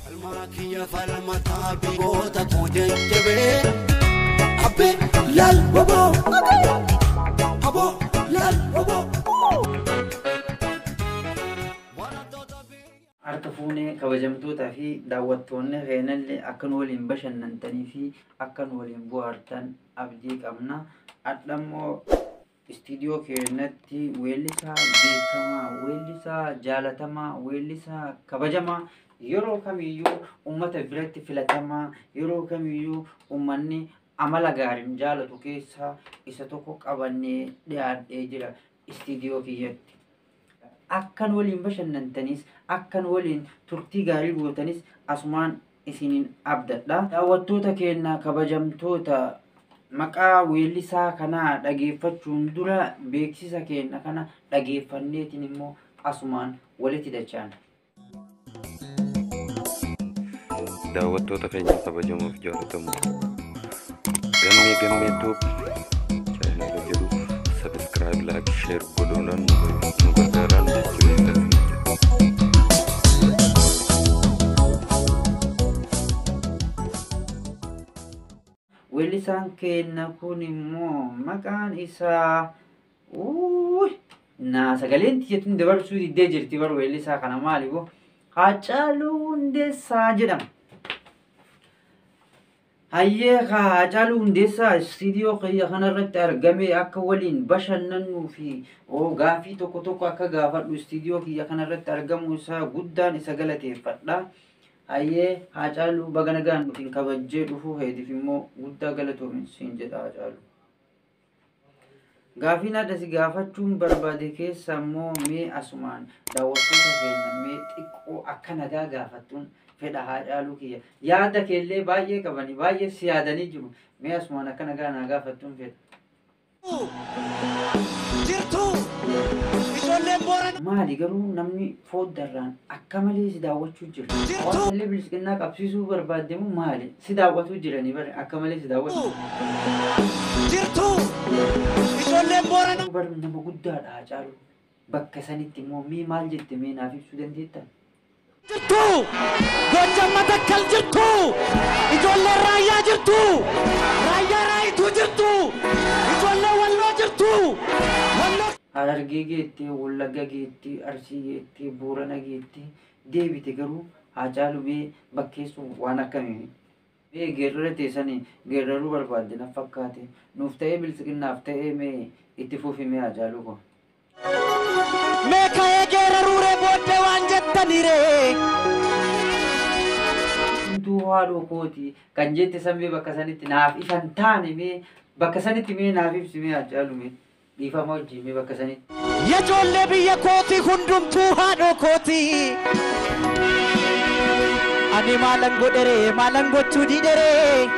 Falmaa kiyya falmataa goota koo jajjabee. Abbee laal waboo. Aboo laal waboo. Harka fuunee kabajamtootaa fi daawwattoonni keenyallee akka nu waliin bashannantanii fi akka nu waliin bohaartan abdii qabna. Har'a immoo istiidiyoo keenyatti weellisaa beekamaa, weellisaa jaalatamaa, weellisaa kabajamaa yeroo kamiyyuu uummata biratti filatamaa, yeroo kamiyyuu uummanni amala gaariin jaalatu keessaa isa tokko qabannee dhiyaadhee jira istiidiyoo kiyyatti. Akkan waliin bashannantanis akkan waliin turtii gaarii gootanis asumaan isiniin abdadha. Daawwattoota keenya kabajamtoota maqaa weellisaa kanaa dhageeffachuun dura beeksisa keenya kana dhageeffanneetiin immoo asumaan walitti dacha'an. Daawwattoota keenya kabajamoo fi jaallatamoo Gammee Gammee Tube chaanaala jedhu subscribe, like, share godhuudhaan nu gargaaraan jechuu isaa. Weellisaan keenya kun immoo maqaan isaa naa sagaleen tiyyatuun dabarsuu diddee jirti bar weellisaa kana maali boo Haacaaluu Hundeessaa jedhama. Hayyee Haacaaluu Hundeessaa istiidiyoo kiyya kanarratti argamee akka waliin bashannanuu fi gaafii tokko tokko akka gaafadhu istiidiyoo kiyya kanarratti argamuu isaa guddaan isa galateeffadha. Hayyee Haacaaluu baga nagaan dhufin kabajjee dhufuu keetiif immoo guddaa galatoomi siin jedha Haacaaluu. Gaafiin adda si gaafachuun barbaade keessa immoo mee asumaan daawwattoota keenya mee xiqqoo akka nagaa gaafattuun fedha Haacaaluu kiyya. Yaada keellee baay'ee qabanii baay'ee si yaadanii jiru. Mee asumaan akka nagaa naa gaafattuun fedha. Jirtu ijoolleen Booranaa. Maali garuu namni fooddarraan akka malee si daawwachuu jira. Jirtu. Hawaasa bilisiqinnaa qabsiisuu barbaadde moo maali? Si daawwatuu jiranii bari akka malee si daawwatu. Jirtu ijoolleen Booranaa. Bar nama guddaadha Haacaaluu. Bakka sanitti immoo mee maal jette mee naaf ibsuu dandeettaa? Jirtu Gojjam Matakkal jirtu ijoolleen Raayyaa jirtu Raayyaa Raayituu jirtu ijoolleen Walloo jirtu Walloo. Harargee geettee, Wallagga geettee, Arsii geettee, Boorana geettee deebite garuu Haacaaluu mee bakkeessuun waan akkamii? Mee geerrara teessanii geerraruu barbaadde na fakkaate. Nuuf ta'ee bilisiqinnaaf ta'ee mee itti fufi mee Haacaaluu koo. Mee ka'ee geeraruuree booddee waan jettaniree. Hunduu haadhoo kooti kan jette san mee bakka sanitti naaf ifan taane mee bakka sanitti mee naaf ibsi mee Haacaaluu mee dhiifama wajjin mee bakka sanitti. Ijoollee biyya kootii hundumtuu haadhoo kootii. Ani maalan godheree maalan gochuu didheree.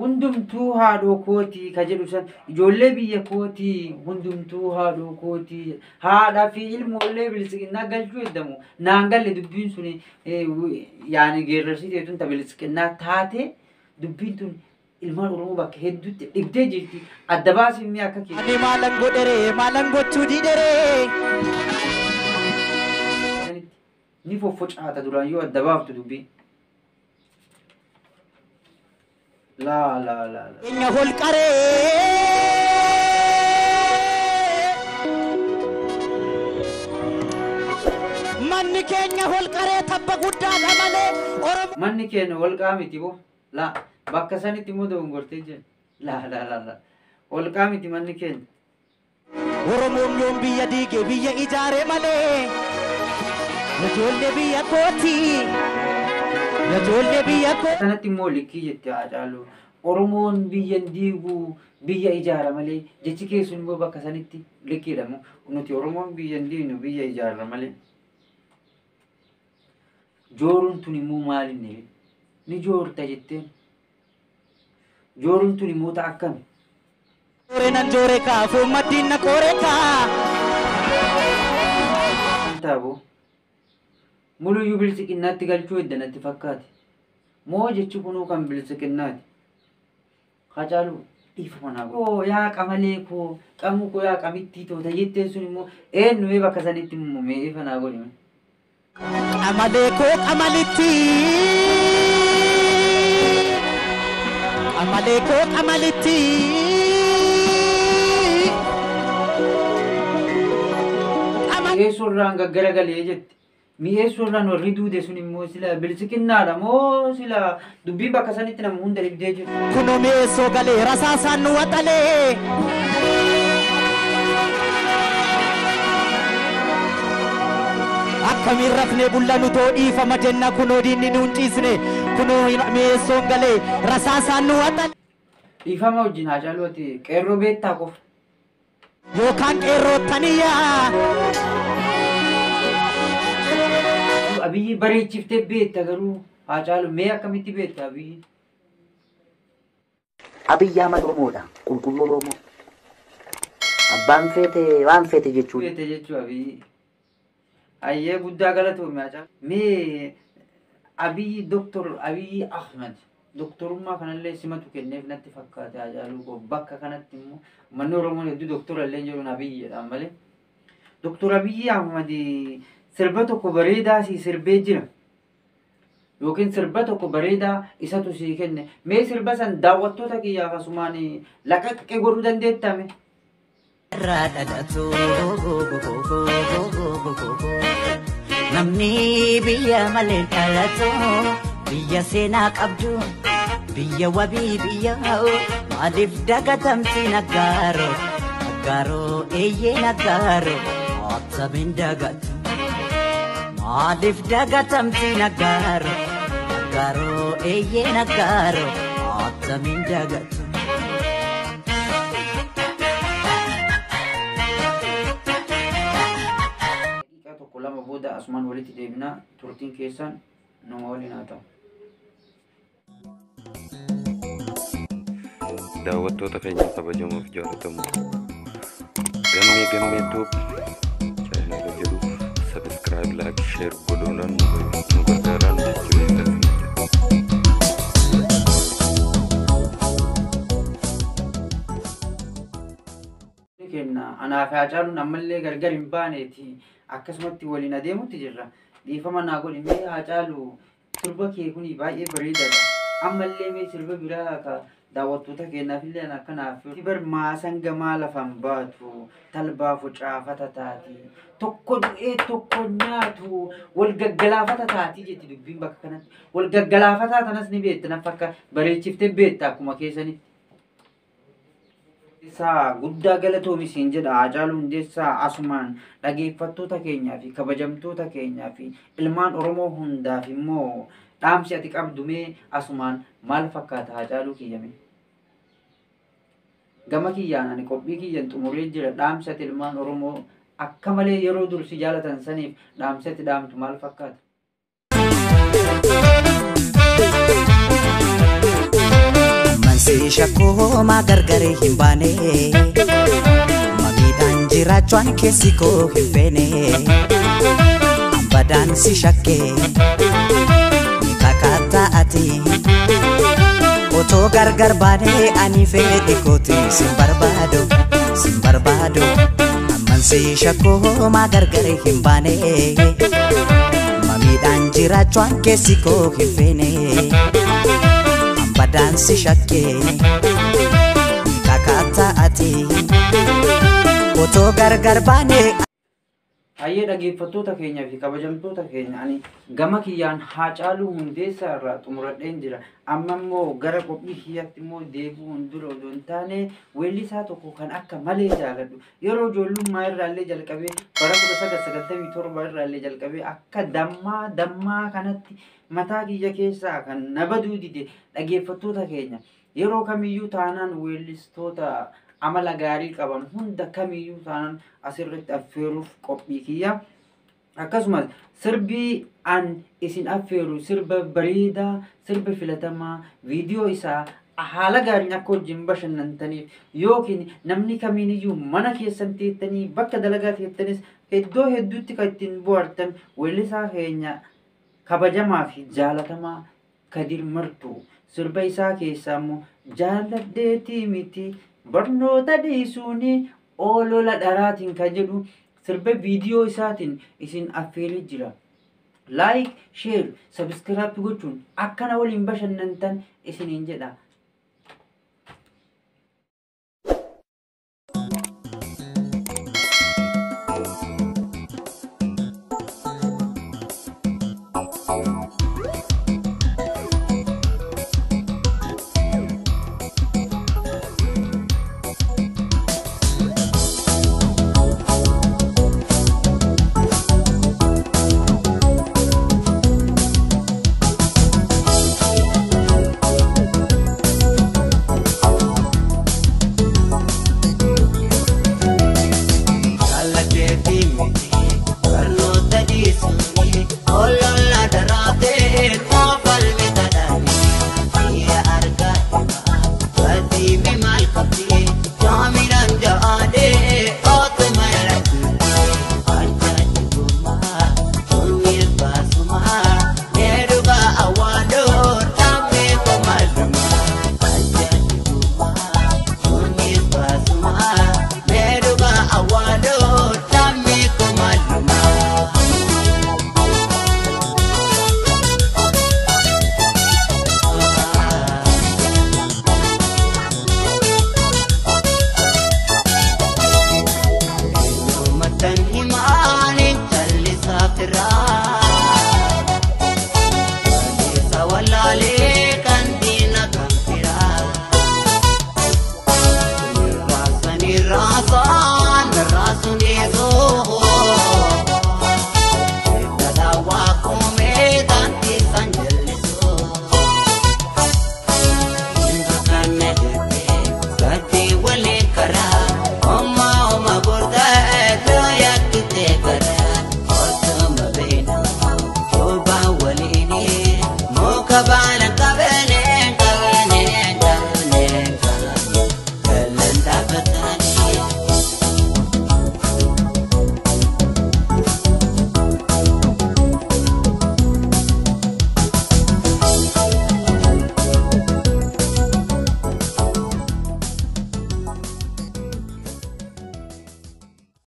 Hundumtuu haadhoo kootii ka jedhu san ijoollee biyya kootii hundumtuu haadhoo kootii haadhaa fi ilmoollee bilisiqinnaa galchuu heddamu naan galle dubbiin suni yaani geerrarsitee tun ta bilisiqinnaa taate dubbiin tun ilmaan Oromoo bakka hedduutti dhibdee jirti adda baasiin mee akka Ani maalan godheree maalan gochuu didheree. keessanitti ni foffocaata duraan yoo adda baaftu dubbii. Laa laa laa laa. Keenya holqaree. Manni keenya holqaree tabba guddaadha malee Oromoo. Manni keenya holqaa miti boo. Laa bakka sanitti immoo dogongortee jira. Laa laa laa laa. Holqaa miti manni keenya. Oromoon yoom biyya diige biyya ijaare malee. Ijoollee biyya kootii. Ijoollee biyya koo. Sanatti immoo likkii jette Haacaaluu. Oromoon biyya hin diigu biyya ijaara malee jechi keessun immoo bakka sanitti likkiidha moo nuti Oromoon biyya hin diignu biyya ijaarra malee. Jooruun tun immoo maal inni ni joorta jetteen. Jooruun tun immoo ta'a akkami? Joore nan joore kaa foon maddiin na qoore kaa. Taaboo muluyyuu bilisiqinnaatti galchuu edda natti fakkaate. Moo jechi kunuu kan bilisiqinnaati. Haacaaluu dhiifama naa godhi. Oo yaa qamalee koo qamuu koo yaa qamittii toota jetteen sun immoo eenyu mee bakka sanitti immoo mee ifa naa godhi. Qamalee koo qamalitti, qamalee koo qamalitti. Mi'eessuurraan gaggaragalee jetti. Mi'eessuurraan warri duude sun immoo sila bilchiqinnaadha moo sila dubbiin bakka sanitti nama hunda dhibdee jiru. Kunoo mi'eessoo galee rasaasaan nu waxalee. Akkamiin rafnee bulla nutoo dhiifama jenna, kunoo diinni nuun ciisne, kunoo mi'eessoon galee rasaasaan nu waxalee. Dhiifama wajjin Haacaaluu, ati qeerroo beektaa qofa. Yookaan qeerroottaniyaa. Abiyyi bareechiftee beekta garuu Haacaaluu mee akkamitti beekta Abiyyi? Abiyyi Ahmad Oromoodha. Qulqulluu Oromoo. Abbaan feete waan feete jechuudha. Beekte jechuu Abiyyi. Ayyee, guddaa galatoome Haacaaluu. Mee Abiyyi, Doktor Abiyyi Ahmad, doktorummaa kanallee simatu kenneef natti fakkaate Haacaaluu koo. Bakka kanatti immoo uummanni Oromoo hedduu doktora illee jedhuun Abiyyi jedhaan malee. Doktor Abiyyi Ahmad sirba tokko bareedaa si sirbee jira. Yookiin sirba tokko bareedaa isatu sii kenne. Mee sirba san daawwattoota kiyyaaf asumaan laqaqqee godhuu dandeettame? Irraa dhalatu namni biyya malee dhalatu, biyya seenaa qabdu, biyya wabii, biyya maaliif dagatamti? Naggaaro naggaaroo eeyyee naggaaro, attamiin dagatu? Maaliif dagatamti? Naggaaro naggaaroo eeyyee naggaaro, attamiin dagatu? Daqiiqaa tokko lama booda asumaan walitti deebinaa, turtiin keessan nama waliin haa ta'u. Daawwattoota keenya kabajamoo fi jaallatamoo, Gammee Gammee Tube chaanala jedhu subscribe, like, share godhuudhaan nu gargaaraan jechuu eegalu. Kenna anaa fi Haacaaluun ammallee gargar hin baaneeti, akkasumatti waliin adeemutti jirra. Dhiifama naa godhi. Mee Haacaaluu, sirba kee kuni baay'ee bareedaadha. Ammallee mee sirba biraa ka daawwattoota keenyaaf illee akkanaaf. Bar maasan gamaa lafan baatu talbaa focaafata taati, tokko du'ee tokko nyaatu wal gaggalaafata taati jetti dubbiin bakka kanatti. Wal gaggalaafataa tanas ni beekta, naf akka bareechiftee beekta akkuma keessanitti. Isaa guddaa galatoomi siin jedha Haacaaluu Hundeessaa. Asumaan dhageeffattoota keenyaa fi kabajamtoota keenyaa fi ilmaan Oromoo hundaaf immoo dhaamsi ati qabdu mee asumaan maal fakkaata, Haacaaluu kiyyame? Gama kiyyaan ani qophii kiyyan xumuree jira. Dhaamsi ati ilmaan Oromoo akka malee yeroo dursi jaalatan saniif dhaamsi ati dhaamtu maal fakkaata? Mansii shakkoo gargari hin baane, mamiidhaan jiraachuun keessi koo hin feene, ambadaan si shakkee ni kakaatta ati, otoo gargar baane ani fedhi kooti sin barbaadu, sin barbaadu. Ammansii shakkoo gargari hin baane, mamiidhaan jiraachuun keessi koo hin feene, ambadaan si shakkee ni kakaatta ati, otoo gargar baane. Hayyee, dhaggeeffattoota keenyaa fi kabajamtoota keenya, ani gama kiyyaan Haacaaluu Hundeessaa irraa xumuradheen jira. Amma immoo gara qophii kiyyaatti immoo deebi'uun dura odoo hin taane, weellisaa tokko kan akka malee jaaladhu, yeroo ijoollummaa irraallee jalqabee, bara 1997 irraallee jalqabee akka dammaa dammaa kanatti mataa kiyya keessaa kan na baduu dide, dhaggeeffattoota keenya, yeroo kamiyyuu taanaan weellistoota amala gaarii qaban hunda kamiyyuu taanaan asirratti affeeruuf qophii kiyya. Akkasumas sirbii an isin affeeru sirba bareedaa, sirba filatamaa, viidiyoo isaa haala gaariin akka wajjin bashannantaniif, yookiin namni kamiiniyyuu mana keessan teettanii, bakka dalagaa teettanis, iddoo hedduutti kan ittiin bohaartan, weellisaa keenya kabajamaa fi jaalatamaa Kadir Martuu sirba isaa keessaa immoo "Jaalladheetii miti barnoota dhiisuuni olola dharaatiin" kan jedhu sirba viidiyoo isaatiin isin affeeree jira. Like, share, subscribe gochuun akkana waliin bashannantan isiniin jedha.